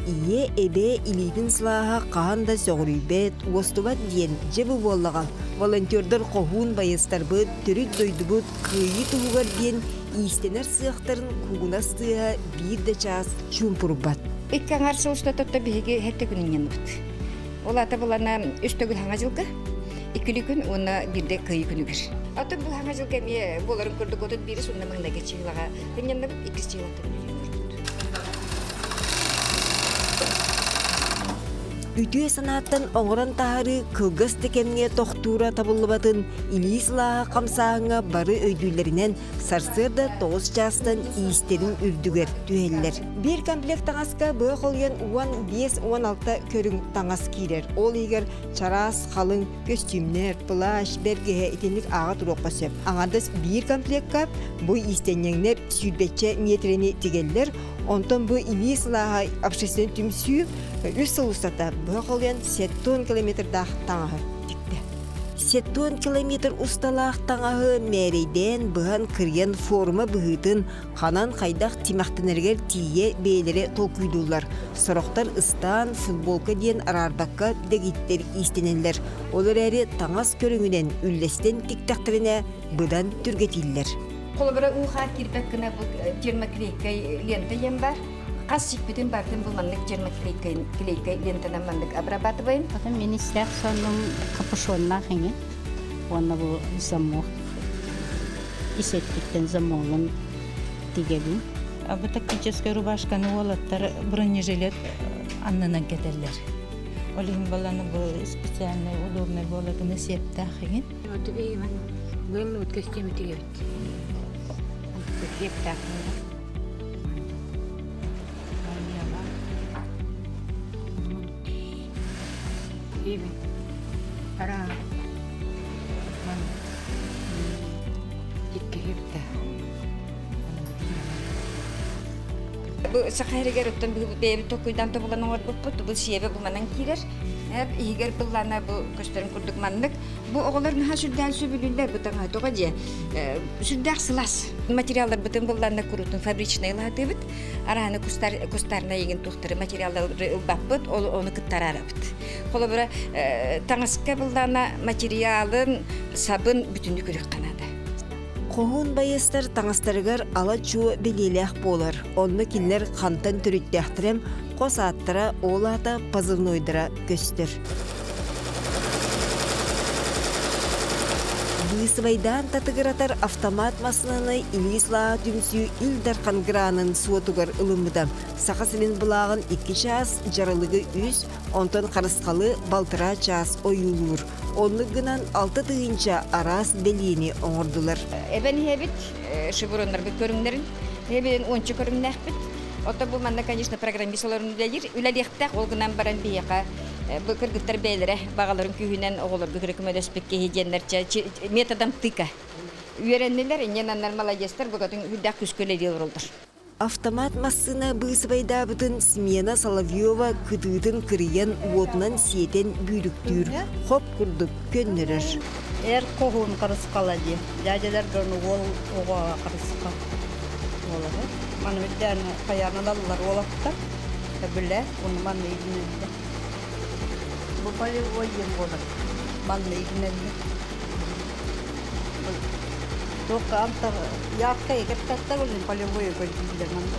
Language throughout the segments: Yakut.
Ийэ, эбээ илиитин сылааһа хаһан да сөҕүрүйбэт, уостубат диэн дьэ бу буоллаҕа. Волонтердар хоһуун байыастарбыт, төрүт дойдубут кыайыы туһугар диэн иистэнэр сыахтарын куугунас тыаһа биир да чаас чуумпурбат. Икки аҥар сыл устата биһиги сэттэ күн ынньанабыт. Ол аата булана үс төгүл хаҥа дьылга, иккили күн уонна биирдэ кыайыы күнүгэр. Атын бу хаҥа дьылга эмиэ буоларын курдук 31 сунна маҥнайгы чыылаҕа ынньаннабыт, иккис чыылаттан Үтүө санааттан оҥорон таһаарыы кылгас да кэмҥэ тохтуура табыллыбатын илии сылааһа хамсааһыҥҥа бары өйдүүллэринэн сарсыарда 9 чаастан иистэрин үрдүгэр түһэллэр. Биир комплект таҥаска быа холуйан 15-16 көрүҥ таҥас киирэр. Ол иһигэр чараас, халыҥ көстүүмнэр, плащ, бэргэһэ итинник ааҕа туруохха сөп. Аҥардас биир комплекка бу иистэнньэҥнэр сүүрбэччэ миэтэрэни тигэллэр. Онтон бу илии сылааһа общественнай түмсүү үс сыл устата быһа холуйан 70 километрдаах таҥаһы тиктэ. 70 километр усталаах таҥаһы мээрэйдээн, быһан, кырыйан форма быһыытын ханан хайдах тимэхтэнэригэр тиийэ бэйэлэрэ толкуйдууллар. Сорохтор ыстаан, футболка диэн араарбакка дэгиттэр иистэнэллэр. Ол эрээри таҥас көрүҥүнэн үллэстэн тиктэхтэринэ быдан түргэтииллэр. Холобура, уу-хаар киирбэт гына бу термоклейкай лента диэн баар. Хас сиппитин бартын бу маннык термоклейкай клейкай лентанан маннык обрабатываем. Потом мин истээх соннум капюшоннаах иҥин уонна бу замок ис өттүттэн замогун тигэбин. Бу тактическай рубашканы уолаттар бронежилет аннынан кэтэллэр. Ол иһин баланы бу специальный удобный буолар гына сиэптээх иҥин. Быыллыбыт көстүүмү тигэбит. Сиэптээх Бу саха иһигэр оттон бэйэбит толкуйдаан тобулан оҥорбуппут. Бу сиэбэ бу манан киирэр. Иһигэр быллана бу көстөрүн курдук маннык. Бу оҕолор наһаа сүрдээх сөбүлүүллэр бу таҥаһы тоҕо диэ. Сүрдээх сылаас. Материалларбытын былланна курутун фабричный ылаатыыбыт. Арааны кустар кустарна игин тухтары материаллары ылбаппыт, ол ону кыттарарабыт. Холобура таҥаска быллана материалын, сабын бүтүннүү көрүөххэ наада. Хоһуун байыастар таҥастарыгар ала-чуо бэлиэлээх буолар. Онно кинилэр хантан төрүттээхтэрэ, хос ааттара, ол аата позывнойдара көстөр. Быысыбайдаан татыгыратар автомат массыынаны илии сылааһа түмсүү Ил Дархан гранын суотугар ылыммыта. Саха сирин былааҕын икки чаас, дьаралыгы үс, онтон харысхалы балтараа чаас ойуулуур. Оннук гынан 6000 араас бэлиэни оҥордулар. Эбэн иһэбит шевроннарбыт көрүҥнэрин, эбэн уонча көрүҥнээхпит. Оттон бу манна, конечно, программист олорун үлэлиир. Үлэлиэхтээх, ол гынан баран биһиэхэ бу кыргыттар бэйэлэрэ баҕаларын күүһүнэн оҕолорго көмөлөспүт киһи диэннэр методом тыка үөрэннилэр, инньэ маладьыастар букатын үрдээх күүскэ үлэлии олороллор. Автомат массыына быысыбайдаабытын Смена Соловьева кытыытын кырыйан уотунан сиэтэн бүүрүктүүр, хоп курдук көннөрөр. Эр хоһуун харысхала дии. Дядяларга уол оҕо харысха буолар. Маны үрдээн хайаан ылаллар уолаттар. Өбүлэ, уну манна иитинэллэр. Бу полевой диэн буолар. Манна иитинэллэр. Туохха антах яатка кэптаттар олин полевой көрдүүллэр манна.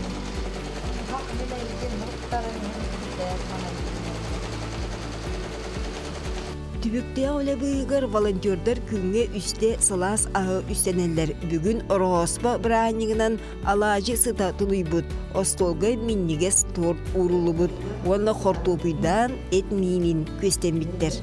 Түбүктээх үлэ быыһыгар волонтердар күҥҥэ үстэ сылаас аһы үстэнэллэр. Бүгүн Ороһооспо бырааһынньыгынан алаадьы сыта тулуйбут, остуолга минньигэс торт ууруллубут уонна хортуопуйдаан эт миинин күөстэммиттэр.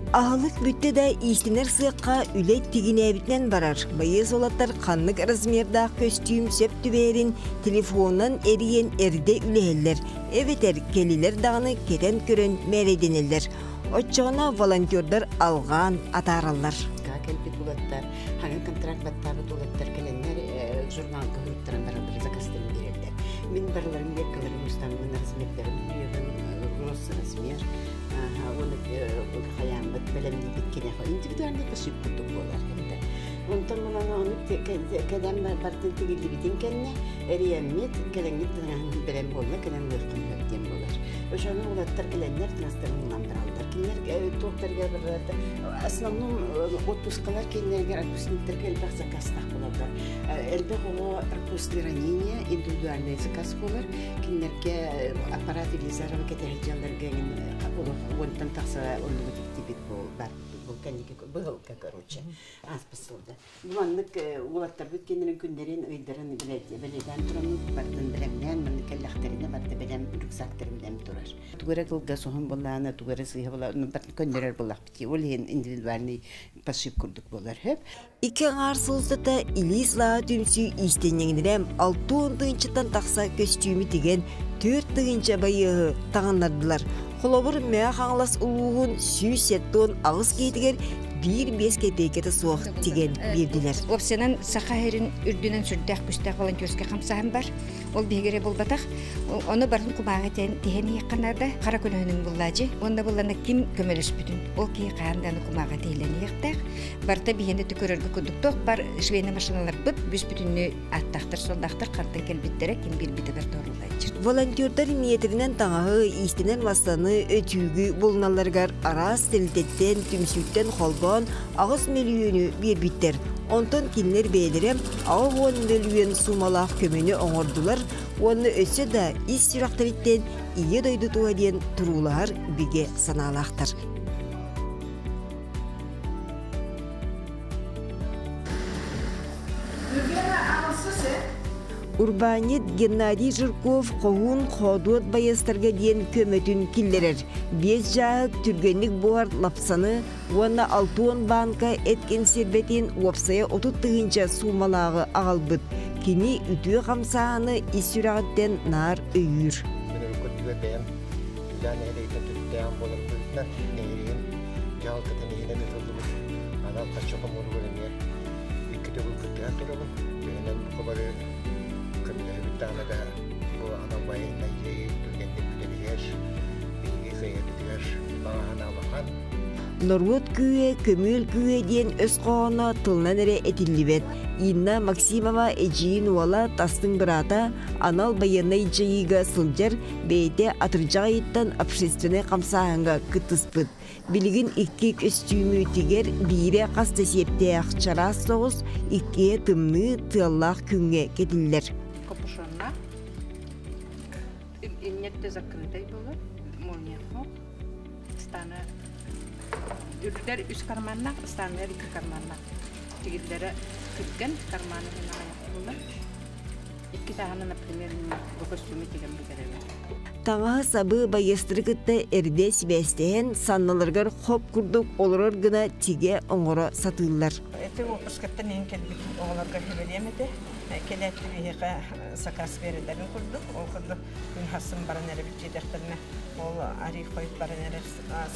Аһылык бүттэ да иистэнэр сыахха үлэ тигинээбитинэн барар. Байыас уолаттар ханнык размердаах көстүүм сөп түбэһэрин телефонунан эрийэн эрдэ үлэһэллэр, эбэтэр кэлилэр даҕаны кэтэн көрөн мээрэйдэнэллэр. Оччоҕуна волонтердар алҕаан атаараллар. Кэлбит уолаттар, хаҥа контракт баттаабыт уолаттар кэлэннэр журналга суруттаран бараллар, заказтарын биэрэллэр. Мин барыларын меркаларын устаммын, размердарын суруйабын, рост размер, уонна хайааммыт бэлэмниибит киниэхэ индивидуальный пошив курдук буолар. Онтон булан ону кэлэн бартын тигиллибитин кэннэ эрийэммит кэлэҥҥит таҥаһын бэлэм буолла кэлэн ылыаххын сөп диэн буолар. Ошону уолаттар кэлэннэр таҥастарын ылан бараллар. Кинилэр туохтарга бараллар основном отпускалар кинилэргэ отпускниктарга элбэх заказтаах буолаллар. Элбэх оҕо после ранения индивидуальный заказ буолар. Кинилэргэ аппарат Елизарова кэтэһэлдьалларга олох уонтан тахса оннугу тиктибит бар бу кэнники быһылка короче ааспыт сылда. Бу маннык уолаттарбыт кинилэрин күннэрин ыйдарын бэлиэтээн тураммыт бартын бэлэмнээн маннык кэллэхтэринэ барда бэлэм рюкзактары бэлэм турар. Тугу эрэ кылгас уһун буллаана, тугу эрэ сыыһа буллаана, бартын көннөрөр буллахпыт. Ол иһин индивидуальный пошив курдук буолар хөп. Икки аҥаар сыл устата Илии сылааһа түмсүү иистэнньэҥнэрэ 60 тыһыынчаттан тахса көстүүмү тигэн, 4 тыһыынча байыаһы таҥыннардылар. Холобур, Мэҥэ Хаҥалас улууһун 178 киһитигэр 1-5 кэпиэйкэтэ суох тигэн биэрдилэр. Уопсайынан Саха сирин үрдүнэн сүрдээх күүстээх волонтерскай хамсааһын бар. Ол биһиги буолбатах. Ону барын кумааҕы тиһэн иһиэххэ наада. Хара көлөһүнүн буллаачы. Уонна буллана ким көмөлөспүтүн. Ол киһи хаан дааны кумааҕы тиһилэн иһиэхтээх. Барыта биһиэнэ көрөргө курдук туох бар швейный машиналарбыт бүс бүтүннүү аттаахтар, суоллаахтар хантан кэлбиттэрэ, ким билбитэ бар тооруллааччы. Волонтердар метринэн таҥаһы, иистэнэр массаны, өтүүгү булуналларыгар араас тэрилтэттэн, түмсүүттэн холбоон 8 мөлүйүөнү биэрбиттэр. Онтон кинилэр бэйэлэрэ 80 мөлүйүөн суумалаах көмөнү оҥордулар уонна өссө да ис сүрэхтэриттэн Ийэ дойду туһа диэн туруулаһар бигэ санаалаахтар. Урбаанньыт Геннадий Жирков хоһуун хоодуот байыастарга диэн көмөтүн киллэрэр. 5 дьааһык түргэнник буһар лапсаны уонна 60 баанка эт кэнсиэрбэтин уопсайа 30 тыһыынча суумалааҕы аҕалбыт. Кини үтүө хамсааһыны ис сүрэҕиттэн наар өйүүр. Мен өркөттүгэр бэйэм үлээн нэһилиэгиттэн төрүттээх буолар быһыытынан нэһилиэгин дьаһалтатын иһинэн ыытыллыбыт анал харчы хомууругар эмиэ икки төгүл кыттыһан турабын. Төһөнөн бука бары көмөлөһөбүт даҕаны да бу анал байыаннай дьайыы түргэнник бүтэригэр биһиги кыайарбытыгар баҕа санаа улахан. Норуот күүһэ, көмүөл күүһэ диэн өс хоһооно тылынан эрэ этиллибэт. Инна Максимова эдьиийин уола тастыҥ быраата анал байыаннай дьайыыга сылдьар бэйэтэ атырдьах ыйыттан общественнай хамсааһыҥҥа кыттыспыт. Билигин икки көстүүмү тигэр, биирэ хас да сиэптээх чараас соҕус, иккиһэ тымныы, тыаллаах күҥҥэ кэтиллэр. Капюшоннаах. Инньэтте закрытай буолар. Молния Ыстаана үрдүгэр үс карманнаах, ыстааныгар икки карманнаах. Тигиллэрэ түргэн, карманы буолар. Икки таһынан, например, бу костюму тигэн бүтэрэбин. Таҥаһы сабы байыастары кытта эрдэ сибээстэһэн, санналарыгар хоп курдук олорор гына тигэ оҥоро сатыыллар. Эти отпускаттан иһин кэлбит оҕолорго хебелиэм этэ. Кэлээт биһиэхэ заказ берелерин курдук. Ол курдук күн хассын баран эрэ бүтчиэтэхтэринэ ол арий хойут баран эрэр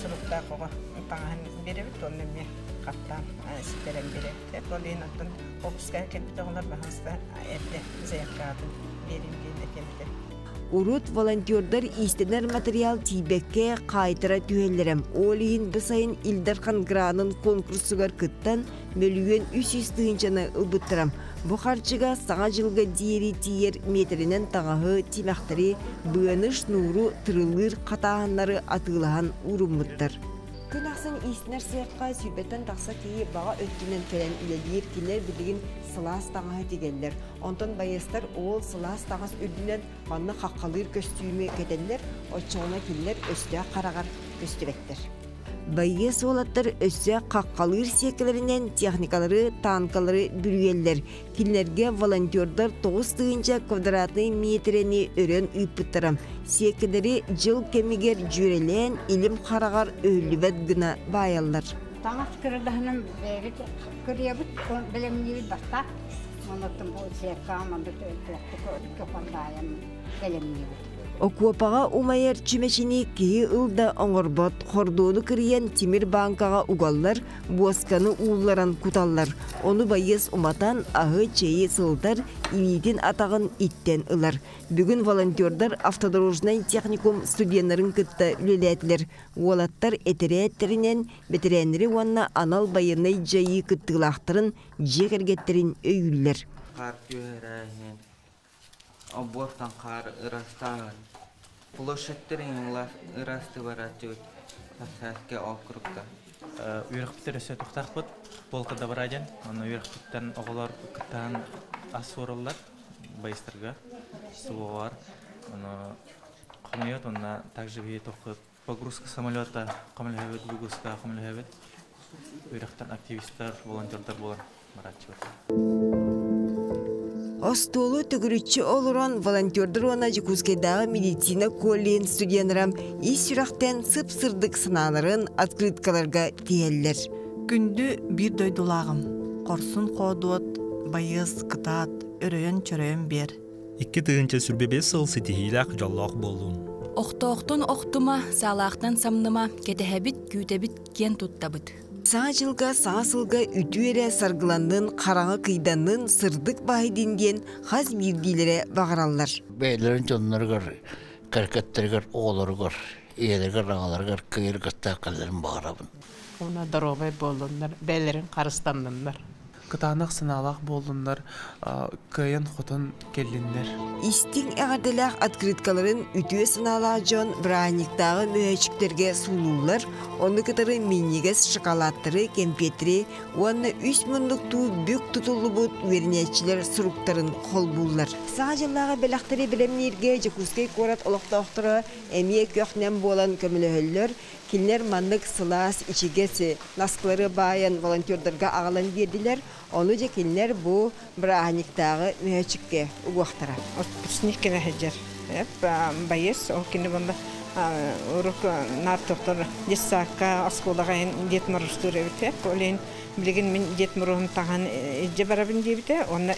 суруктаах оҕо таҥаһын беребит, онно эмиэ хаттаан ситэрэн беребит. Ол иһин оттон отпускаҕа кэлбит оҕолор баһаста эрдэ заявкаҕытын берин диэн этиэм. Урут волонтердар иистэнэр материал тиийбэккэ хаайтара түһэллэрэ. Ол иһин бу сайын Ил Дархан гранын конкурсугар кыттан 1 300 000-ны ылбыттара. Бу харчыга саҥа дьылга диэри тиийэр метринэн таҥаһы, тимэхтэри, быаны, шнуру, тырылыыр хатааһыннары атыылаһан ууруммуттар. Күн ахсын иистэнэр сыахха 120-тэн тахса киһи баҕа өттүнэн кэлэн үлэлиир, кинилэр билигин сылаас таҥаһы тигэллэр. Онтон байыастар ол сылаас таҥас үрдүнэн манна хаххалыыр көстүүмү кэтэллэр, оччоҕуна кинилэр өстөөх хараҕар көстүбэттэр. Байыас уолаттар өссө хаххалыыр сиэккэлэринэн техникалары, танкалары бүрүйэллэр. Кинилэргэ волонтердар 9000 квадратный метрени өрөн ыыппыттара. Сиэккэлэри дьыл кэмигэр дьүөрэлээн илим хараҕар өһүллүбэт гына баайаллар. Таҥас кырылаһынан бэйэбит кырыйабыт, бэлэмниибит бастаах. Оннуттан бу сиэккэҕэ маннык туохтук баайан бэлэмниибит. Окуопаҕа умайар чүмэчини киһи ыл да оҥорбот, хордуону кырыйан тимир бааҥкаҕа угаллар, буосканы уулларан куталлар. Ону байыас уматан, аһы, чэйи сылытар, илиитин-атаҕын иттэн ылар. Бүгүн волонтердар автодорожнай техникум студеннарын кытта үлэлээтилэр. Уолаттар этэрээттэринэн бэтэрээннэри уонна анал байыаннай дьайыы кыттыылаахтарын дьиэ кэргэттэрин өйүүллэр. Хаар түһэрээһин, обуортан хаар ырастааһын, площадьтарын ырасты барааччыбыт Пассажка округка. Үөрэхпитигэр өссө тохтоохпут, полка добра диэн. Онно үөрэхпиттэн оҕолор кыттаһан ас суораллар байыстарга, СВО-ар. Ону хомуйат уонна также биһи тоххут погрузка самолета көмөлөһөбүт, выгрузка көмөлөһөбүт. Үөрэхтэн активистар, волонтердар буолан барааччыбыт. Остуолу төгүрүччү олорон волонтердар уонна Дьокуускайдааҕы медицина колледжын студеннара ис сүрэхтэн сып-сырдык санааларын открыткаларга тиһэллэр. Күндү биир дойдулааҕым, хорсун хоодуот, байыас, кытаат, өрөйөн-чөрөйөн биэр. 2025 сыл ситиһиилээх дьоллоох буоллун. Охтоохтон охтума, саалаахтан самныма, кэтэһэбит, күүтэбит, киэн туттабыт. Саҥа дьылга, саҥа сылга үтүө эрэ саргыланнын, хараҥа кыйданнын, сырдык баайдын диэн хас биирдиилэрэ баҕараллар. Бэйэлэрин дьонноругар, кэргэттэригэр, оҕолоругар, ийэлэригэр, аҕаларыгар кыайыр кыттаах кэллэрин баҕарабын. Уонна доруобай буоллуннар, бэйэлэрин харыстанныннар. Кытаанах санаалаах буоллуннар, кыайан-хотон кэллиннэр. Истиҥ эҕэрдэлээх открыткаларын үтүө санаалаах дьон бырааһынньыктааҕы мөһөөччүктэргэ суулууллар, ону кытары минньигэс шоколадтары, кэмпиэттэри уонна үс муннуктуу бүк тутуллубут үөрэнээччилэр суруктарын холбууллар. Саҥа дьыллааҕы бэлэхтэри бэлэмнииргэ Дьокуускай куорат олохтоохторо эмиэ көх-нэм буолан көмөлөһөллөр. Кинилэр маннык сылаас, ичигэс наскылары баайан волонтердарга аҕалан биэрдилэр. Ону дьэ кинилэр бу бырааһынньыктааҕы мөһөөччүккэ угуохтара. Отпускник кэлэ сылдьар. Байыас ол кини буолла урук наартоктор детсадка оскуолаҕа Дед Морозтуур эбит. Ол иһин билигин мин Дед Мороһун таҥаһын илдьэ барабын диэбитэ. Онно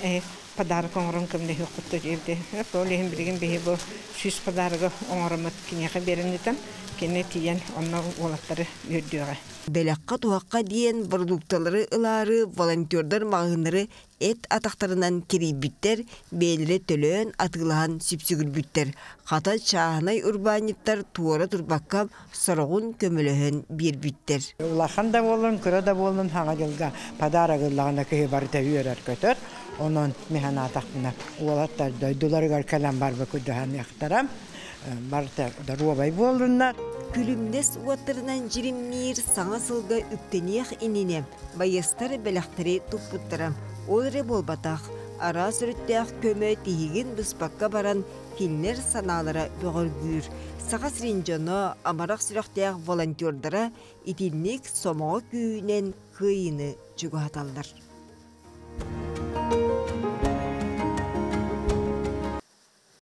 подарок оҥорон көмөлөһүөххүт дуо диэбитэ. Ол иһин билигин биһи бу 100 подарогы оҥороммут киниэхэ биэрэн ыытан, кини тиийэн онно уолаттары үөрдүөҕэ. Бэлэххэ-туһахха диэн бородуукталары ылаары волонтердар маҕаһыыннары эт атахтарынан кирийбиттэр, бэйэлэрэ төлөөн атыылаһан сүпсүгүрбүттэр. Хата чааһынай урбаанньыттар туора турбакка сороҕун көмөлөһөн биэрбиттэр. Улахан да буоллун, кыра да буоллун саҥа дьылга подарок ыллаҕына киһи барыта үөрэр-көтөр. Онон мин санаатахпына уолаттар дойдуларыгар кэлэн барбы курдуһаныахтара. Барыта доруобай буоллуннар. Күлүмнэс уоттарынан дьиримниир саҥа сылга үктэниэх иннинэ байыастар бэлэхтэри туппуттара. Ол эрэ буолбатах, араас өрүттээх көмө тиһигин быспакка баран кинилэр санаалара бөҕөргүүр. Саха сирин дьоно, амарах сүрэхтээх волонтердара итинник сомоҕо күүһүнэн кыайыыны чугаһаталлар.